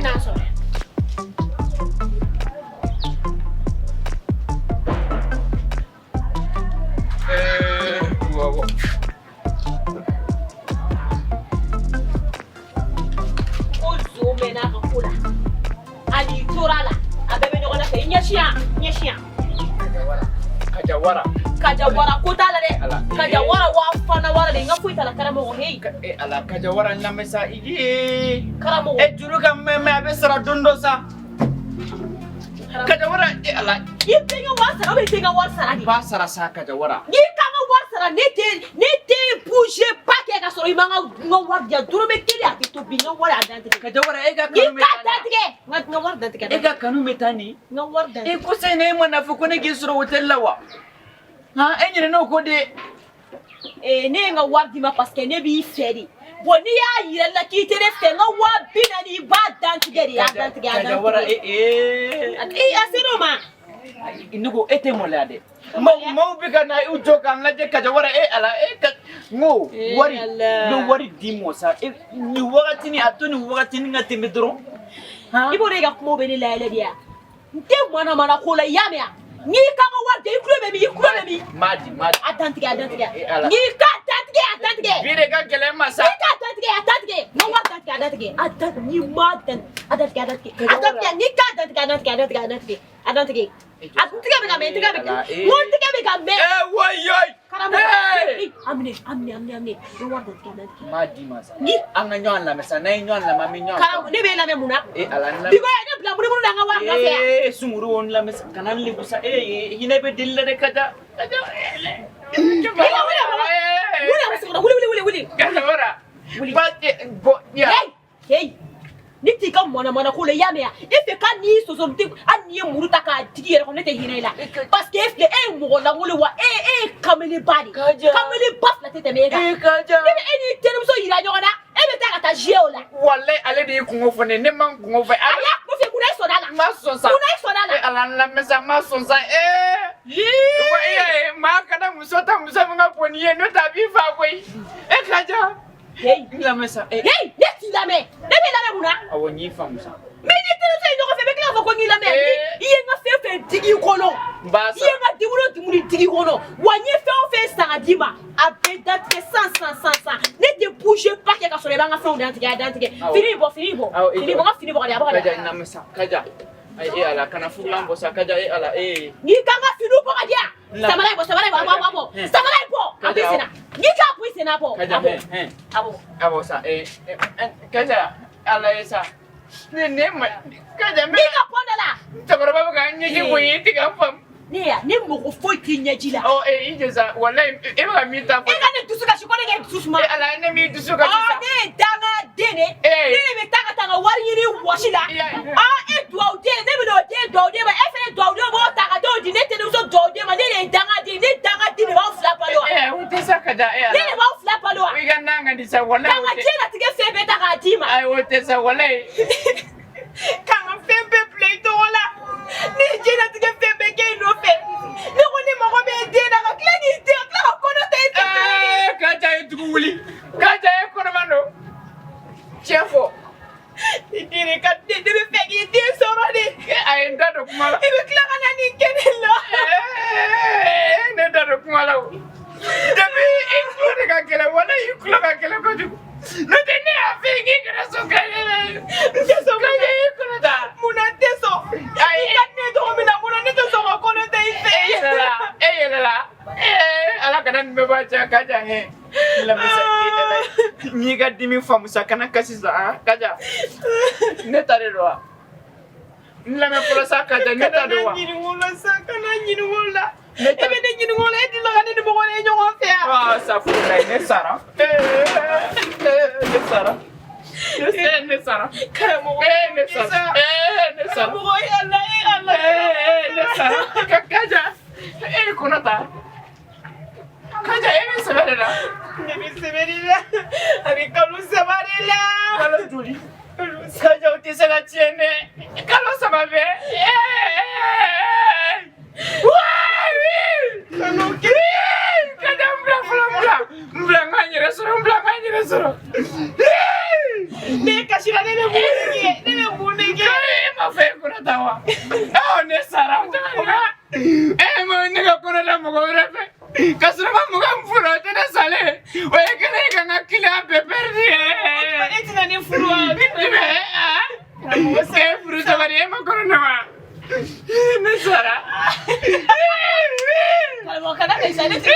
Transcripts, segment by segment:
n'a sɔrɔ yan. Wɔwɔ. Ko zon bɛ n'a ka ko la, ani tora la, a bɛɛ bɛ ɲɔgɔn nɔfɛ. I ɲɛsin yan, ɲɛsin yan. Kaja wara. Kaja wara ko t'a la dɛ. Ala. Kaja wara wa fana wara de, n ka foyi t'a la karamɔgɔ, heyi. E ala, Kaja wara, n lamɛn sa. Ee. Karamɔgɔ. E juru ka mɛn mɛn, a bɛ sara don dɔ sa. Kaja wara, e ala. I bɛ n ka wari sara ou bien i tɛ n ka wari sara de? I b'a sara sa, Kaja wara. N'i ka n ka wari sara, ne tɛ bouger pas kɛ ka sɔrɔ i ma n ka wari di yan. Dɔrɔmɛ kelen a tɛ to bi, n ka wari a dantigɛ. Kaja wara, e ka N'i kanu bɛ ka taa nin. dantigɛ, n ka wari dantigɛ. E ka kanu bɛ taa nin. N ka wari E dantigɛ. ko sɛnɛ e ma n'a fɔ ko ne k'i sɔrɔ hôtel la wa? Han, e ɲinɛna o kɔ de. Ee, ne ye n ka wari d'i ma parce que ne b'i fɛ de. Bon, n'i y'a yira n la k'i tɛ ne fɛ, n ka 40 000, i b'a dantigɛ de, a dantigɛ, a Kaja wara, dantigɛ. e ee. Ee, a ser'o ma. Ne ko e tɛ maloya dɛ. Maaw bɛ ka na u jɔ k'an lajɛ, Kaja wara, e ala, e ka n ko Eh, wari Ala. n bɛ wari d'i ma sa. E nin wagatinin, a to nin wagatinin ka tɛmɛ dɔrɔn. Han? I b'o de, i ka kumaw bɛ ne layɛlɛ de ya. N tɛ manamana ko la, i y'a mɛn wa? N'i ka n ka wari di, i tulo bɛ min? I tulo bɛ min? N b'a di, n b'a di. A dantigɛ, a dantigɛ. Eh, Ala. N'i ka dantigɛ, a dantigɛ. Bi de ka gɛlɛn n ma sa. N'i ka dantigɛ, a dantigɛ. N ka wari dantigɛ, a dantigɛ. A dan n'i ma dan, a dantigɛ, a dantigɛ. A dantigɛ, n'i ka dantigɛ, a dantigɛ, a dantigɛ, a dantigɛ. A dantigɛ. A n tigɛ bɛ ka mɛn, n tigɛ bɛ Ala, eh. n ko n tigɛ bɛ ka mɛn. Eh, wayi. Karamɔgɔ. Eh. Eh, a minɛ, a minɛ, a minɛ, a minɛ. N ka wari dantigɛ, a dantigɛ. N b'a d'i ma sa. Ni An ka ɲɔgɔn lamɛn sa, n'an ye ɲɔgɔn lamɛn, an bɛ ɲɔgɔn karamɔgɔ, ne bɛ e lamɛn mun na? E ala, n lamɛn. Biko ye ne bila munumunu na n ka wari nɔfɛ yan. Ee, sunguru, o n lamɛn sa, kana n lebu sa. Ee, hinɛ bɛ deli la dɛ, Kaja. Kaja. Wuli, wuli, wuli. Wuli, a bɛ so kɔnɔ. Wuli, wuli, wuli, wuli. Kaja wara. Wuli. Ba bɔn ya. Hey, hey. Ne t'i ka mɔnamɔna ko la, i y'a mɛn wa? E fɛ k'a n'i sɔsɔ tɛ, hali n'i ye muru ta k'a digi i yɛrɛ kɔnɔ, ne tɛ hinɛ i la. Parce que e filɛ, e ye mɔgɔ lankolon wa e ye kamelenba de ye. Kaja. Kamelenba fila tɛ tɛmɛ e kan. Ee, Kaja. Ne bɛ e n'i terimuso yira ɲɔgɔn na, e bɛ taa ka taa jouer o la. Walayi, ale de y'i kungo fɔ ne ye, ne ma n kungo fɔ. A y'a kun fɛ, munna e sɔnna a la? N ma sɔn sa. Munna e sɔnna a la? E ala, n lamɛn sa, n ma sɔn sa. Ee. Wa e y'a ye, maa kana muso ta, muso min ka bon n'i ye, n'o tɛ a b'i fa koyi. E Kaja. Hey, N lamɛn sa. E. hey, ne t'i lamɛn. Ne b'i lamɛn mun na? Awɔ, n y'i faamu sa. N bɛ n'i terimuso ye ɲɔgɔn fɛ, n bɛ tila k'a fɔ ko n k'i lamɛn. Eh. I ye n ka fɛn fɛn digi i kɔnɔ. N b'a I sa. ye n ka dumuni o dumuni digi kɔnɔ wa, n ye fɛn o fɛn san ka d'i ma, a bɛɛ dantigɛ san san san san. Ne tɛ bouger pas kɛ ka sɔrɔ i b'an ka fɛnw dantigɛ, a dantigɛ. Awɔ. Fini bɔ, fini bɔ. Awɔ, i Fini jɔ. bɔ, n ka fini bɔ ka di, a bɔ ka Kaja, di. n lamɛn sa. Kaja. Ayi, e ala, kana fugulan bɔ sa, Kaja, e ala, ee. N'i ka n ka finiw bɔ ka di yan. La- Samara in bɔ, samara in bɔ, a bɔ, a bɔ, a bɔ. Hɛn. Samara in bɔ, a bɛ Kaja, sen na. N'i k'a bɔ i sen na, a bɔ. Kaja, A bɔ. hɛn, hɛn. A bɔ. Awɔ sa, ee, Kaja, ala ye sa. Ne ma, Kaja, n N'i bɛ ka bɔ ne la. cɛkɔrɔba bɛ ka n ɲɛji bɔ i tɛ ka n faamu. Ne ya, ne mɔgɔ foyi t'i ɲɛji la. Ɔ, ee, i jɔ sa, walayi, e bɛ ka min ta fɔ. E ka ne dusu kasi, ko ne k'e dusu suma. E ala, ne m'i dusu kasi Ah, sa. ne ye dangaden de. Eh. Ne de bɛ taa ka taa n ka wari ɲini wɔsi la. I y'a ye. Ah, e dugawuden, ne bɛ n'o den dugawuden ma, e fɛnɛ dugawuden b'o ta ka t'o di ne terimuso dugawuden ma. Ne de ye dangaden, ne dangaden de b'aw fila balo wa? Ee, o tɛ sa, Kaja, e Ne ala. de b'aw fila balo wa? I ka nan ka di sa, walayi, Ka n o ka tɛ. diɲɛlatigɛ fɛn bɛɛ ta k'a d'i ma. Ayi, o tɛ sa, walayi. Ka n ka fɛn bɛɛ bila i tɔgɔ la. Ne ye diɲɛlatigɛ fɛn bɛɛ kɛ i nɔfɛ. Ne ko ne mago bɛ den na, ka tila k'i den, ka tila ka kɔnɔ ta i fɛ. Ee, Kaja ye dugu wuli. Kaja ye kɔnɔma don. Tiɲɛ fɔ. I den de ka di ne bɛ fɛ k'i den sɔrɔ de. E, a ye n da don kuma la. I bɛ tila ka na nin kɛ ne la. Ee, ne da don kuma la o. Depuis i tulo de ka gɛlɛn, walayi, i tulo ka gɛlɛn kojugu. N'o tɛ ne y'a f'i ye k'i kana sɔn Kaja la. N tɛ sɔn. Kaja y'i kɔnɔ ta. Munna n tɛ sɔn? Ayi. I ka di ne cogo min na, munna ne tɛ sɔn ka kɔnɔ ta i fɛ? E yɛlɛla, e yɛlɛla. Ee, ala kana nin bɛɛ bɔ a cɛ, Kaja, hɛn. N lamɛn sa, e ala. N y'i ka dimi faamu sa, kana kasi sa, han, Kaja. Ne ta de don wa? N lamɛn fɔlɔ sa, Kaja, ne ta don wa? Kana ɲininka o la sa, kana ɲininka o la. Ne E bɛ ne ɲininka o la, e delila ka ne ni mɔgɔ wɛrɛ ye ɲɔgɔn fɛ yan? Ah, safurulayi, ne sara. Ee, ne sara. Ne sara. Karamɔgɔ. Ee, ne sara. Ee, ne sara. Karamɔgɔ, e Ala, e Ala. Ee, ne sara. Ka Kaja, e ye kɔnɔ ta. Kaja, e bɛ sɛbɛ de la. Ne bɛ sɛbɛ de la. A bɛ kalo 3 de la. Kalo joli? Kaja, o tɛ se ka tiɲɛ dɛ. Kalo 3 bɛɛ. Ee! Waa! Kalo kelen. Kaja, n bila fɔlɔ, n bila. N bila n ka n yɛrɛ sɔrɔ, n bila n ka n yɛrɛ sɔrɔ. Ne kasira, ne bɛ mun de kɛ? Ne bɛ mun de kɔnɔ ta wa? Ne sara o cogo di wa? E ma ne ka kɔnɔ da mɔgɔ wɛrɛ fɛ ka sɔrɔ ma mɔgɔ min furu, o tɛ ne salen. O ye kɛlen ye ka n ka client bɛɛ perdu ye. E tɛna ne furu wa? E furu cogo di? E ma kɔnɔ na wa? Ne sara. Karamɔgɔ, kana kɛ sa, ne tun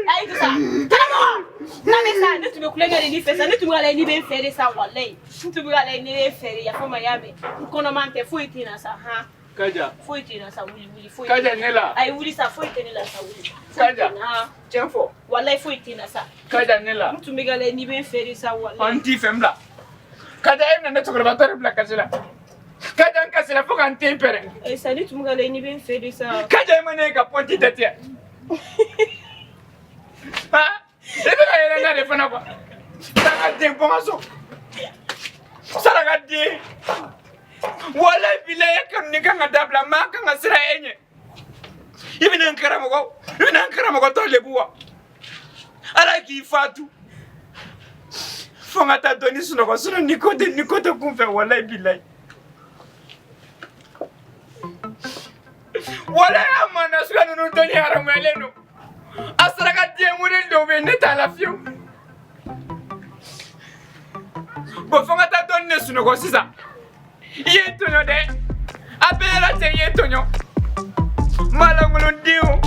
ayi to sa. Karamɔgɔ, n'a bɛ sa, ne tun bɛ kulonkɛ de n'i fɛ sa, ne tun bɛ ka lajɛ n'i bɛ n fɛ de sa, walayi. N tun bɛ ka lajɛ n'i bɛ n fɛ de, yafa n ma, i y'a mɛn. N kɔnɔman tɛ, foyi tɛ n na sa, han. Kaja. Foyi tɛ n na sa, wuli wuli, foyi. Kaja, ne la. Ayi, wuli sa, foyi tɛ ne la sa, wuli. Kaja. Tiɲɛ fɔ. Walayi, foyi tɛ n na sa. Kaja, ne la. N tun bɛ ka lajɛ n'i bɛ n fɛ de sa, walayi. N t'i fɛ, n bila. Kaja, e bɛna ne cɛkɔrɔbatɔ de bila kasi la. Kaja, n kasira fo ka n ten pɛrɛn. Ayi sa, ne tun bɛ ka lajɛ n'i bɛ n fɛ de sa. Kaja, e ma ne ye ka pɔnti tɛ. Ha? I bɛ ka yɛlɛ n na de fana quoi. Saraka den, bɔ n ka so. Saraka den. Walayi bilayi, e kanu ni kan ka dabila, maa kan ka siran e ɲɛ. I bɛna n karamɔgɔ, i bɛna n karamɔgɔ tɔ lebu wa? Ala k'i fatu. Fo n ka taa dɔɔni sunɔgɔ, sinon ni ko tɛ, ni ko tɛ kun fɛ, walayi bilayi. Walayi, a maa nasuguya ninnu dɔnni haramuyalen don. A saraka den modèle dɔw bɛ yen, ne t'a la fiyewu. Bon, fo n ka taa dɔɔni de sunɔgɔ sisan. I ye n tɔɲɔ dɛ. A bɛɛ la cɛ, i ye n tɔɲɔ. Malangolodenw.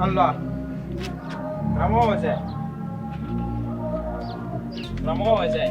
Allah. Karamɔgɔ wɛsɛ. Karamɔgɔ wɛsɛ.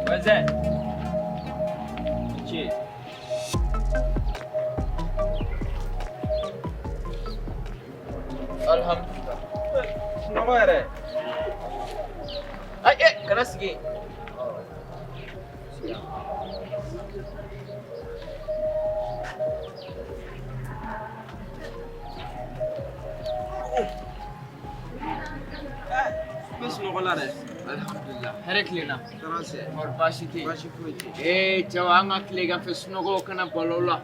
Wɛsɛ. Ce. Alhamdulillah. Sunɔgɔ yɛrɛ. Ayi, kana sigi. N bɛ sunɔgɔ la dɛ. Alhamdulillah. Hɛrɛ tilenna. Tɔɔrɔ tɛ. Kɔri baasi tɛ yen? Baasi foyi tɛ. Ee cɛw, an ka tileganfɛ sunɔgɔw kana balo la.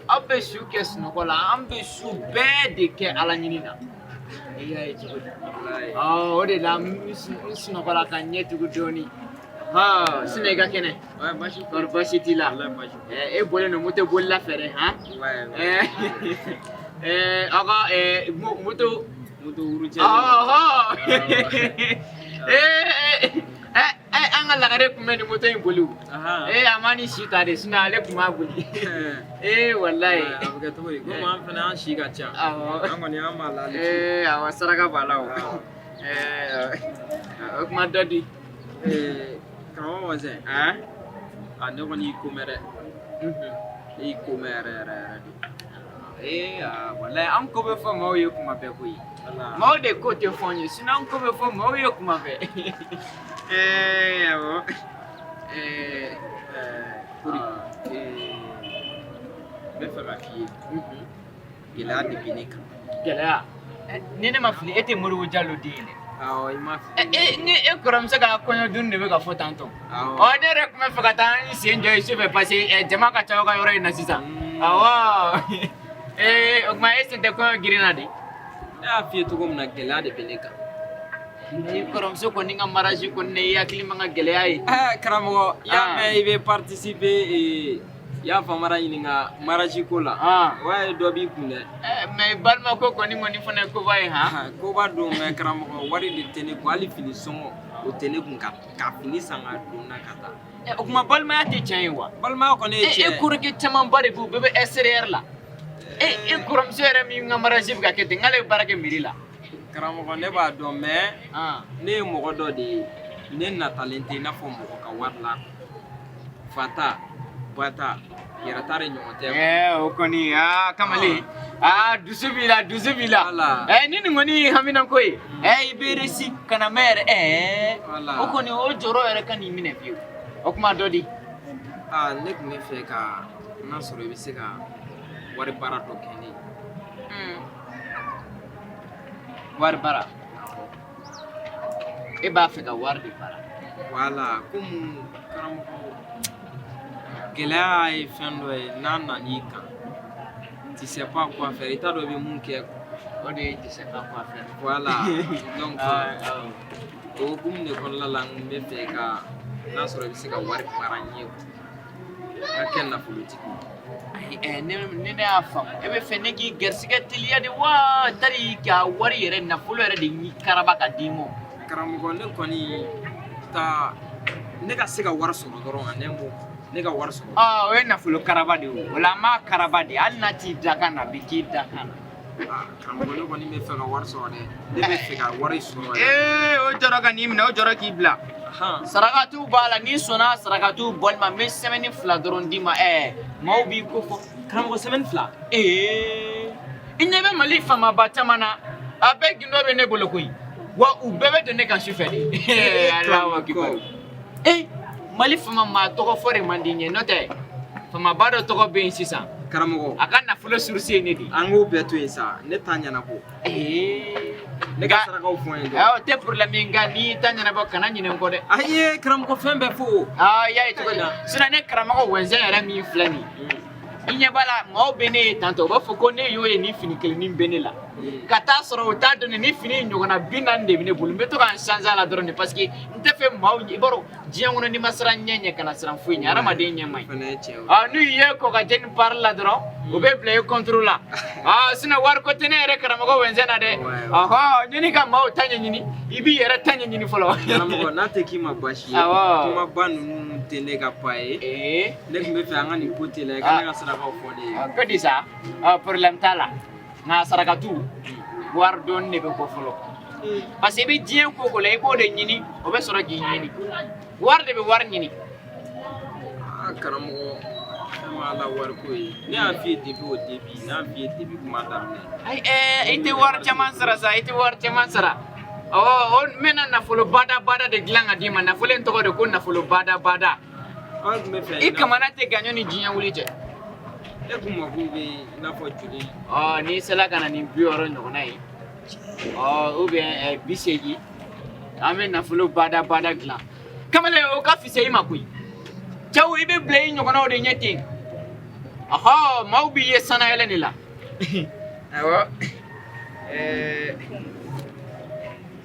Aw bɛ su kɛ sunɔgɔ la, an bɛ su bɛɛ de kɛ ala ɲini na. I y'a ye cogo di? Walayi. O de la n sunɔgɔla ka ɲɛ tugu dɔɔni. Sinɛ, i ka kɛnɛ? Ouais, baasi foyi. Kɔri baasi t'i la? Walayi, baasi foyi. E bɔlen don moto bolila fɛ dɛ, han? Ouais, ouais. Aw ka moto. Moto wuru cɛ. An ka lagare tun bɛ nin moto in boli o. A ma ni si ta de, sinon ale tun b'a boli. Walayi. A bɛ kɛ cogo di? Komi an fana an si ka ca. Awɔ. An kɔni an b'a la. Awɔ, saraka b'a la o. O kuma dɔ di. Karamɔgɔ wɛsɛ. A ne kɔni y'i ko mɛn dɛ. Ne y'i ko mɛn yɛrɛ yɛrɛ yɛrɛ de. Walayi, an ko bɛ fɔ maaw ye kuma bɛɛ koyi. Maaw de ko tɛ fɔ n ye, sinon an ko bɛ fɔ maaw ye kuma bɛɛ. Awɔ. Kori, n bɛ fɛ ka f'i ye, gɛlɛya de bɛ ne kan. Gɛlɛya? Ni ne ma fili, e tɛ Modibo Jalo den ye dɛ. Awɔ, i ma fili. Ni e kɔrɔmuso ka kɔɲɔ dun de bɛ ka fɔ tan tɔ. Awɔ. Ɔ, ne yɛrɛ tun bɛ fɛ ka taa n sen jɔ yen su fɛ parce que jama ka ca aw ka yɔrɔ in na sisan. Awɔ. O tuma e sen tɛ kɔɲɔ girin na de? Ne y'a f'i ye cogo min na, gɛlɛya de bɛ ne kan. Ni kɔrɔmuso kɔni ka mariage kɔni na, i hakili man ka gɛlɛya ye. Karamɔgɔ, i y'a mɛn i bɛ participer, i y'a famara ɲininka mariage ko la. O y'a ye dɔ b'i kun dɛ. Mais balima ko kɔni fana ye koba ye han. Koba don, mais karamɔgɔ, wari de tɛ ne kun, hali fini sɔngɔ o tɛ ne kun ka fini san ka don n na ka taa. O tuma balimaya tɛ tiɲɛ ye wa? Balimaya kɔni ye tiɲɛ ye. E kɔrɔkɛ camanba de b'u bɛɛ bɛ extérieur la. E kɔrɔmuso yɛrɛ min ka mariage bɛ ka kɛ ten, k'ale bɛ baara kɛ mairie la. Karamɔgɔ, ne b'a dɔn, mais ne ye mɔgɔ dɔ de ye, ne natalen tɛ i n'a fɔ mɔgɔ ka wari la. Fata, bata, yɛrɛ ta de ɲɔgɔn tɛ. O kɔni, kamalen, dusu b'i la, dusu b'i la. Ni nin kɔni ye haminanko ye, i bɛ réussi ka na mɛn yɛrɛ. O kɔni, o jɔrɔ yɛrɛ ka n'i minɛ fiyewu. O kuma dɔ di. Ne tun bɛ fɛ ka n'a sɔrɔ i bɛ se ka wari baara dɔ kɛ ne ye. Wari baara, e b'a fɛ ka wari de baara? Voilà, komi karamɔgɔ, gɛlɛya ye fɛn dɔ ye, n'a nan'i kan, tu sais pas quoi faire, i t'a dɔn i bɛ mun kɛ. O de ye tu sais pas quoi faire. Voilà, donc o hukumu de kɔnɔna la, n bɛ fɛ ka n'a sɔrɔ i bɛ se ka wari baara n ye, n ka kɛ nafolotigi ye. Ayi, ni ne y'a faamu, e bɛ fɛ ne k'i gɛrisigɛ teliya de wa, tari ka wari yɛrɛ, nafolo yɛrɛ de ɲi karaba ka d'i ma? Karamɔgɔ, ne kɔni ta, ne ka se ka wari sɔrɔ dɔrɔn, ne ko ne ka wari sɔrɔ. Aa, o ye nafolo karaba de ye. O la an b'a karaba de, hali n'a t'i da kan na, a bɛ k'i da kan na. Ah, karamɔgɔ, ne kɔni bɛ fɛ ka wari sɔrɔ dɛ, ne bɛ fɛ ka wari sɔrɔ yɛrɛ. Ee, o jɔrɔ ka n'i minɛ, o jɔrɔ k'i bila. Sarakatiw b'a la. N'i sɔnna sarakatiw bɔli ma, n bɛ semaine 2 dɔrɔn d'i ma. Maaw b'i ko fɔ. Karamɔgɔ, semaine 2? Ee, i ɲɛ bɛ Mali faamaba caman na, a bɛɛ gindo bɛ ne bolo koyi. Wa u bɛɛ bɛ don ne kan sufɛ de. Alahu akibaru. Ee, Mali faama maa tɔgɔ fɔ de man di n ye, n'o tɛ faamaba dɔ tɔgɔ bɛ yen sisan. Karamɔgɔ, a ka nafolo source ye ne de ye. An k'o bɛɛ to yen sa, ne ta ɲɛnabɔ. Ee, ne ka sarakaw fɔ n ye dɔrɔn. O tɛ problème ye, nka n'i ta ɲɛnabɔ, kana ɲinɛ n kɔ dɛ. Ayi karamɔgɔ, fɛn bɛɛ fo. Aa, i y'a ye cogo di? Sinon ne karamɔgɔ wɛnzɛn yɛrɛ min filɛ nin ye, i ɲɛ b'a la, maaw bɛ ne ye tantɔ, u b'a fɔ ko ne y'o ye, ni fini kelennin bɛ ne la. Ka taa sɔrɔ u t'a dɔn ni fini ɲɔgɔnna 40 de bɛ ne bolo. N bɛ to ka n changer a la dɔrɔn de, parce que n tɛ fɛ maaw, i b'a dɔn, diɲɛ kɔnɔ, n'i ma siran ɲɛ ɲɛ, kana siran foyi ɲɛ, hadamaden ɲɛ man ɲi. Fana ye tiɲɛ ye. Ah, n'u ye kɔkɔjɛ ni pari la dɔrɔn, u bɛ bila i contre la. Ah, sinon wari ko tɛ ne yɛrɛ karamɔgɔ wɛnzɛn na dɛ. Ɔhɔ, ɲini ka maaw ta ɲɛɲini, i b'i yɛrɛ ta ɲɛɲini fɔlɔ. Karamɔgɔ, n'a tɛ k'i ma baasi ye, Awɔ. kumaba ninnu tɛ ne ka pa ye. Ee. Ne tun bɛ fɛ an ka nin ko teliya, i ka ne ka sarakaw fɔ ne ye. Ko di sa, problème t'a la, nka sarakatu wari dɔɔni de bɛ bɔ fɔlɔ, parce que i bɛ diɲɛ ko ko la, i b'o de ɲini, o bɛ sɔrɔ k'i ɲini. Wari de bɛ wari ɲini. Ah, karamɔgɔ, fɛn b'a la, wari ko ye. Ne y'a f'i ye depuis au début, ne y'a f'i ye depuis kuma daminɛ. Ayi, i tɛ wari caman sara sa, i tɛ wari caman sara. Ɔwɔ, o n bɛna nafolo bada bada de dilan ka d'i ma. Nafolo in tɔgɔ de ko nafolo bada bada. An tun bɛ fɛ I kamana tɛ gaɲɔ ni diɲɛ wuli cɛ. E kun mako bɛ i n'a fɔ joli? Ɔ, n'i sera ka na ni 60 ɲɔgɔnna ye, ɔ, ou bien 80, an bɛ nafolo bada bada dilan. Kamalen, o ka fisa i ma koyi. Cɛw, i bɛ bila i ɲɔgɔnnaw de ɲɛ ten. Ɔhɔ, maaw b'i ye sanayɛlɛ de la. Awɔ,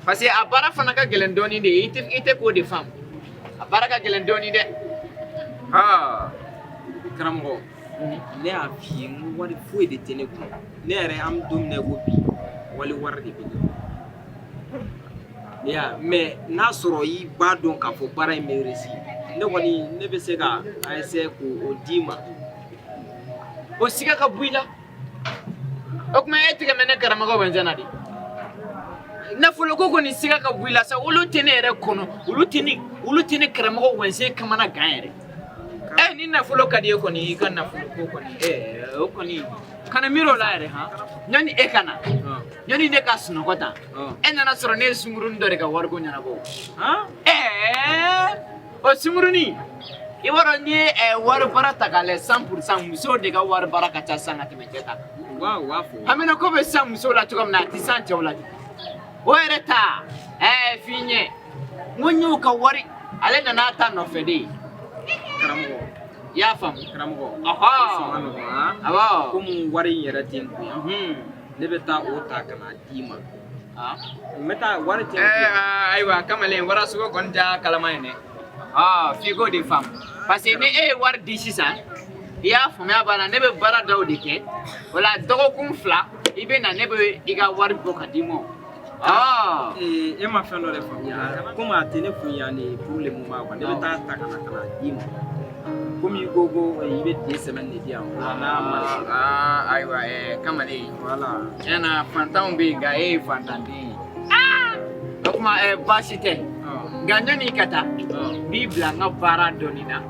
parce que a baara fana ka gɛlɛn dɔɔnin de, i tɛ k'o de faamu, a baara ka gɛlɛn dɔɔnin dɛ. Aa, karamɔgɔ, ne y'a f'i ye n ko wari foyi de tɛ ne kun. Ne yɛrɛ, an bɛ don min na i ko bi, wali wari de bɛ ne kun. Ne y'a mais n'a sɔrɔ i b'a dɔn k'a fɔ baara in bɛ réussir, ne kɔni ne bɛ se ka a essayer k'o d'i ma. O siga ka bɔ i la. O tuma e tigɛ mɛ ne karamɔgɔ wɛnzɛn na de. Nafolo ko kɔni siga ka bɔ i la sa, olu tɛ ne yɛrɛ kɔnɔ, olu tɛ ne karamɔgɔ wɛnzɛn kamana gan yɛrɛ. Ni nafolo ka di e kɔni, i ka nafolo ko kɔni, o kɔni kana miiri o la yɛrɛ. Han, ɲɔni e ka na, ɲɔni ne ka sunɔgɔ ta, e nana sɔrɔ ne ye sunkurunin dɔ de ka wariko ɲɛnabɔ. O sunkurunin, i b'a dɔn, n'i ye wari baara ta k'a lajɛ, 100%, musow de ka wari baara ka ca sisan ka tɛmɛ cɛ ta kan. U b'a fɔ. Hamina ko bɛ sisan musow la cogo min na, a tɛ sisan cɛw la ten. O yɛrɛ ta f'i ɲɛ, n ko n y'o ka wari, ale nana ta nɔfɛ de ye. Karamɔgɔ. I y'a faamu? Karamɔgɔ. Ɔhɔ. Sɔn ka nɔgɔn han. Awɔ. Komi wari in yɛrɛ tɛ n kun yan, ne bɛ taa o ta ka na d'i ma. N bɛ taa, wari tɛ n kun yan. Ayiwa kamalen, wara sogo kɔni tɛ kalama ye dɛ. F'i k'o de faamu, parce que ni e ye wari di sisan, i y'a faamuya b'a la, ne bɛ baara dɔw de kɛ o la, dɔgɔkun 2 i bɛ na, ne bɛ i ka wari bɔ ka d'i ma. E ma fɛn dɔ de faamuya, komi a tɛ ne kun yan de pour le moment quoi, ne bɛ taa ta ka na d'i ma, komi i ko ko i bɛ 2 semaines de di yan, o la n'a ma. Ayiwa, kamalen. Voilà. Tiɲɛ na, fantanw bɛ yen, nka e ye fantanden ye. O tuma baasi tɛ, nka ɲɔni i ka taa, n b'i bila n ka baara dɔɔni na.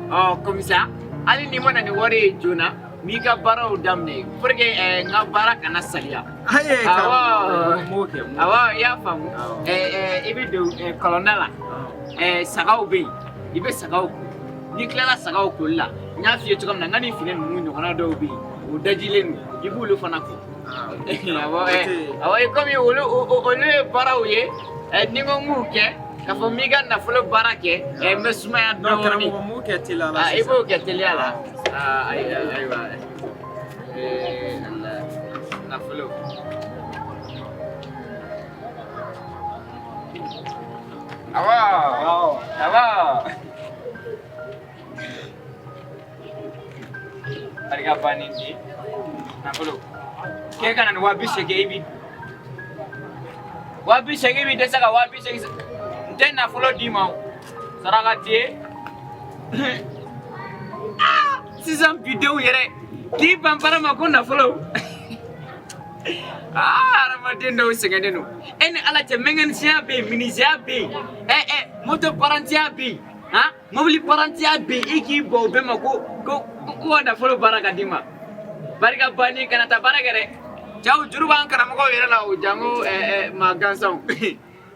Ɔ, comme ça, hali n'i ma na ni wari ye joona, n b'i ka baaraw daminɛ pour que n ka baara kana saliya. Ayi. Awɔ. Karamɔgɔ, n b'o kɛ, n b'o kɛ. Awɔ, i y'a faamu. Awɔ. I bɛ don kɔlɔnda la, sagaw bɛ yen, i bɛ sagaw ko. N'i tilala sagaw koli la, n y'a f'i ye cogo min na, n ka nin fini ninnu ɲɔgɔnna dɔw bɛ yen. U dajilen don, i b'olu fana ko. Awɔ, awɔ, komi olu ye baaraw ye, ni n ko n b'u kɛ k'a fɔ n b'i ka nafolo baara kɛ, n bɛ sumaya Non, dɔɔnin. Karamɔgɔ, n b'o kɛ teliya la Ah, i sisan. b'o kɛ teliya la. Ah, ayiwa, ayiwa. Ala, nafolo. Awɔ. Awɔ. Awɔ. Barika bannen di nafolo. K'e ka na ni 80,000, i bi 80,000, i bi dɛsɛ ka 80,000. N tɛ nafolo d'i ma o. Saraka t'i ye. Ah, sisan bidenw yɛrɛ k'i ban baara ma ko nafolo. Ah, hadamaden dɔw sɛgɛnnen don. E ni Ala cɛ, mécanicien bɛ yen, menuisier bɛ yen, ɛ ɛ moto parantiya bɛ yen, han, mobili parantiya bɛ yen, e k'i ban o bɛɛ ma ko ka nafolo baara ka d'i ma. Barika banni, kana taa baara kɛ dɛ. Cɛw juru b'an karamɔgɔw yɛrɛ la o, janko ɛ ɛ maa gansanw.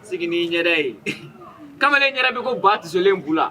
Sigi n'i ɲɛda ye. Kamalen ɲɛda bɛ ko ba tisolen bu la.